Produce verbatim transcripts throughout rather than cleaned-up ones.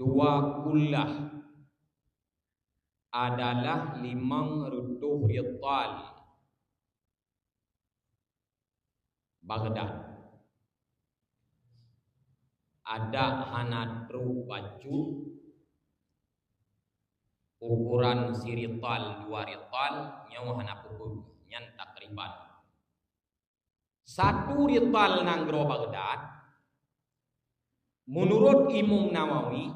Dua kulah adalah limong reutôh rital Baghdad. Adak hana trok bacut, ukuran sirital dua rital, nyoe hana peue-peue, nyan takriban. Satu rital nanggroe Baghdad, meunurot Imam Nawawi,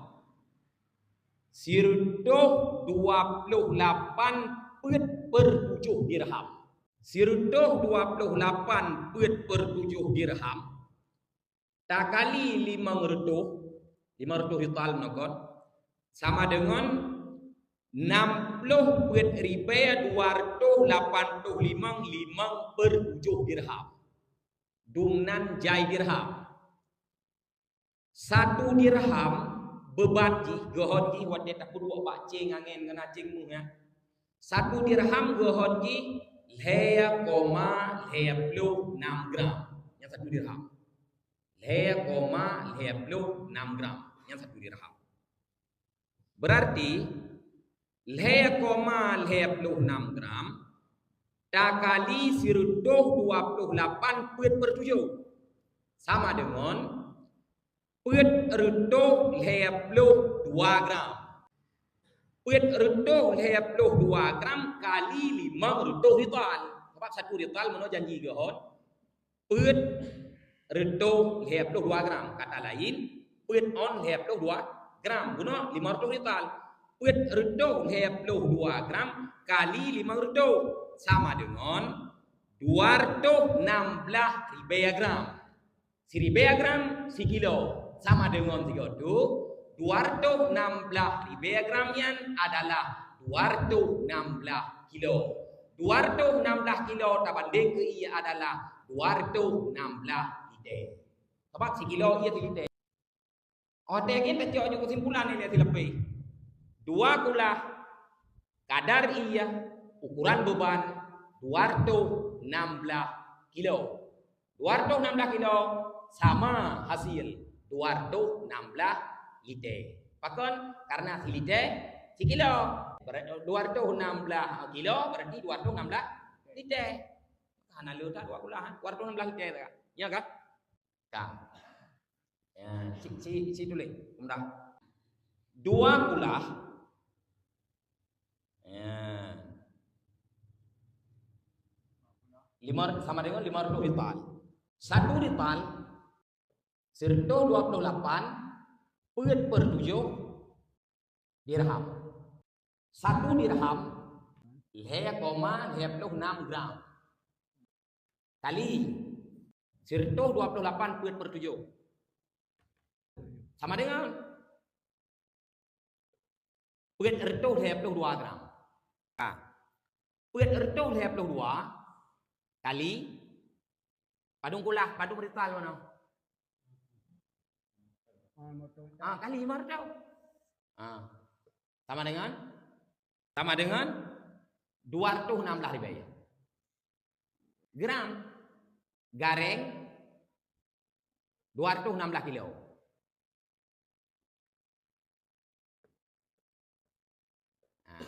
sireutôh dua ploh lapan peuet per tujoh dirham. Sireutôh dua ploh lapan peuet per tujoh dirham takali limong reutôh, limong reutôh rital meunan kon, sama deungon nam ploh peuet ribèe dua reutôh lapan ploh limong limong per tujoh dirham. Dum nan jai dirham. Satu dirham beubat jih, geuhon jih watèe tapeuduek bak céng angèn ngon céng meuh nyan. Satu dirham geuhon jih lhèe koma lhèe ploh nam gram. Nyan satu dirham. Lhèe koma lhèe ploh nam gram. Nyan satu dirham. Berarti, lhèe koma lhèe ploh nam gram takali sireutôh dua ploh lapan peuet per tujoh, sama deungon peuet reutôh lhèe ploh dua gram. Peuet reutôh lhèe ploh dua gram kali limong reutôh rital. Sabab satu rital meunoe janji geuhon, peuet reutôh lhèe ploh dua gram. Kata laén, peuet ôn lhèe ploh dua gram. Guna limong reutôh rital. Peuet reutôh lhèe ploh dua gram kali limong reutôh sama deungon dua reutôh nam blah ribèe gram. Siribèe gram sikilo sama deungon sigoe tu, dua reutôh nam blah ribèe gram nyan adalah dua reutôh nam blah kilo. Dua reutôh nam blah kilo tabandéng keu ie adalah dua reutôh nam blah lité. Sabab sikilo ie silité. Óh watèe nyan tacok ju keusimpulan ilèe sileupéh. Dua kulah kadar ie ukuran beuban dua reutôh nam blah kilo. Dua reutôh nam blah kilo sama hasil dua reutôh nam blah lité. Pakon? Karena silité sikilo. Ber-, dua reutôh nam blah kilo berarti dua reutôh nam blah lité. Hana le that dua kulah, dua reutôh nam blah lité ka. Ya ka? Ka. Ya, ci, ci, ci tuléh. Mudah. Dua kulah. Ya. Lima, sama deungon lima reutôh rital. Satu rital, sireutôh dua ploh lapan peuet per tujoh dirham. Satu dirham, lhèe koma lhèe ploh nam gram. Kali, sireutôh dua ploh lapan peuet per tujoh. Sama deungon peuet reutôh lhèe ploh dua gram. Ka. Peuet reutôh lhèe ploh dua kali padum kulah, padum rital meunoe. Ah, kali lima reutôh. Ah. Sama deungon? Sama deungon dua reutôh nam blah ribèe gram. Garéng dua reutôh nam blah kilo. Nah.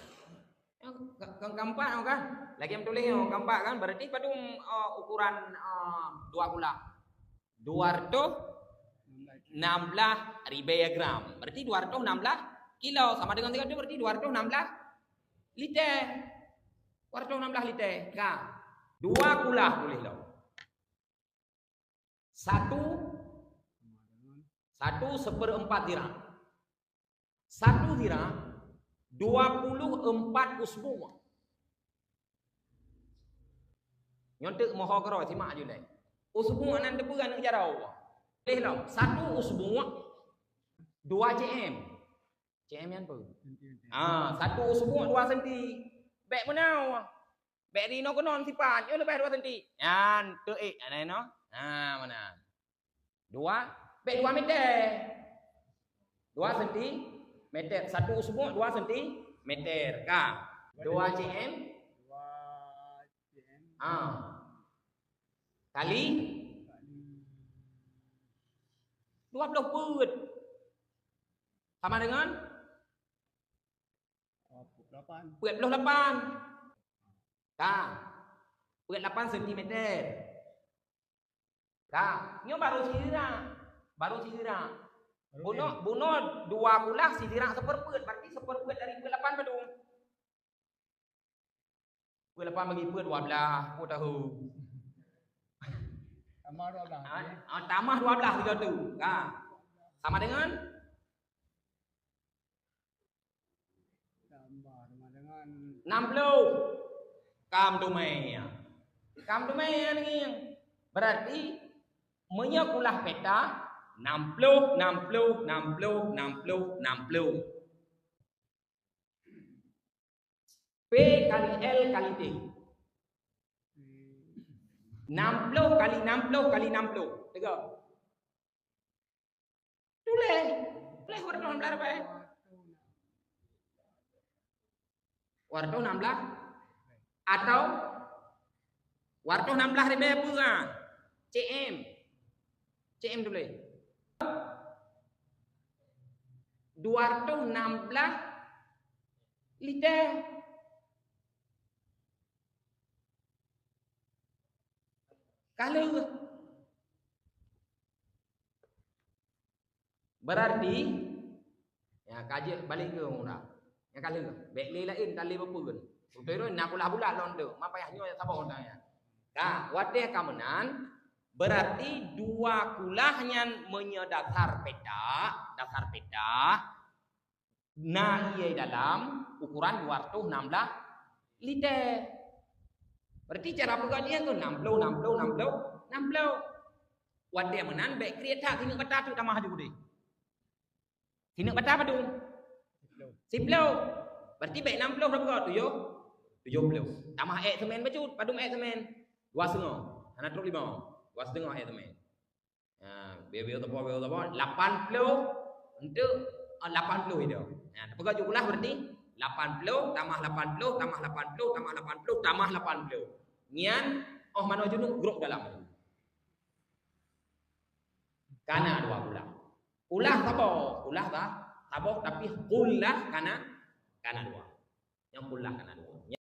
Nyang ke-, ke-, keempat nyoe kan? Lagèe nyang tuléh nyoe keempat kan? Berarti padum, eh, ukuran, eh, dua kulah. Dua reutôh nam blah ribèe gram. Berarti dua reutôh nam blah kilo. Sama deungon tiga reutôh berarti dua reutôh nam blah lité. Dua reutôh nam blah lité. Ka. Dua kulah tuléh lom. Satu, satu seperempat zira. Satu zira, dua puluh empat usbu'. Nyoe teuk moho keudroe, simak ju lé. Usbu' nan teupeue aneuk jaroe. Leh lom, satu usbu' dua cm. Cm nyan peue? Ah, satu usbu' dua senti. Bèk meunoe. Bèk ri inoe keunoe sipat, nyoe leubeh dua senti. Nyan, teuék, ana inoe. Ha, meunan. Dua, bèk dua meter. Dua sentimeter. Satu usbu' dua sentimeter. Ka. Dua cm. Dua cm. Ha. Kali dua ploh peuet. Sama dengan? Peuet ploh lapan. Ka. Peuet lapan sentimeter. Ka. Nyoe baru sirak. Baru sirak. Bunoe, bunoe dua kulah sirak seperpeuet. Berarti seperpeuet dari peuet lapan padum? Peuet lapan bagi peuet, dua belas, peuet tahu. Tamah dua belas. Ah, ah, tamah dua belas tiga tu. Ha. Sama dengan? Tambah sama dengan enam puluh. Kam dumai. Kam dumai ni. Berarti, meunyoe kulah peta, enam puluh, enam puluh, enam puluh, enam puluh, enam puluh. P kali L kali T. Enam puluh kali enam puluh kali enam puluh. Teuga. Tuléh. Tuléh dua ratus enam belas ribèe. Dua ratus enam belas. Atau dua ratus enam belas ribèe peue, ah? C M. C M tuléh. Dua ratus enam belas liter. Ka lheueh. Berarti, ya, ka jeuet balek keu murah. Nyang ka lheueh, bèk lé laén, ka lé beupeuen. Beutôi na kulah bulat lôn tu, ma payah nyoe saboh tanya. Ka, watèe ka meunan, berarti dua kulah nyan meunyoe dasar peta, dasar peta, na ié dalam ukuran dua ratus enam belas liter. Berarti cara peugah nyan tu enam puluh, enam puluh, enam puluh, enam puluh. Watèe meunan bèk kriet that, sineuk bata teuk tamah aju deh. Sineuk bata padum? Siplôh. Berarti bèk enam puluh dah peugah, tujoh, tujoh puluh. Tamah èk semen bacut, padum èk semen? Dua setengah. Hana trôk limong. Dua setengah èk semen. Ha, biar-biar teupeu, biar teupeu. Lapan puluh untuk, ah, lapan puluh itu. Ha, peugah tujoh belas berarti lapan puluh tambah lapan puluh tambah lapan puluh tambah lapan puluh tambah lapan puluh. Nyan, oh, manoe junub grôp dalam. Kana dua kulah. Kulah saboh, kulah sa-, saboh, tapi kulah kana, kana dua. Nyang kulah kana dua.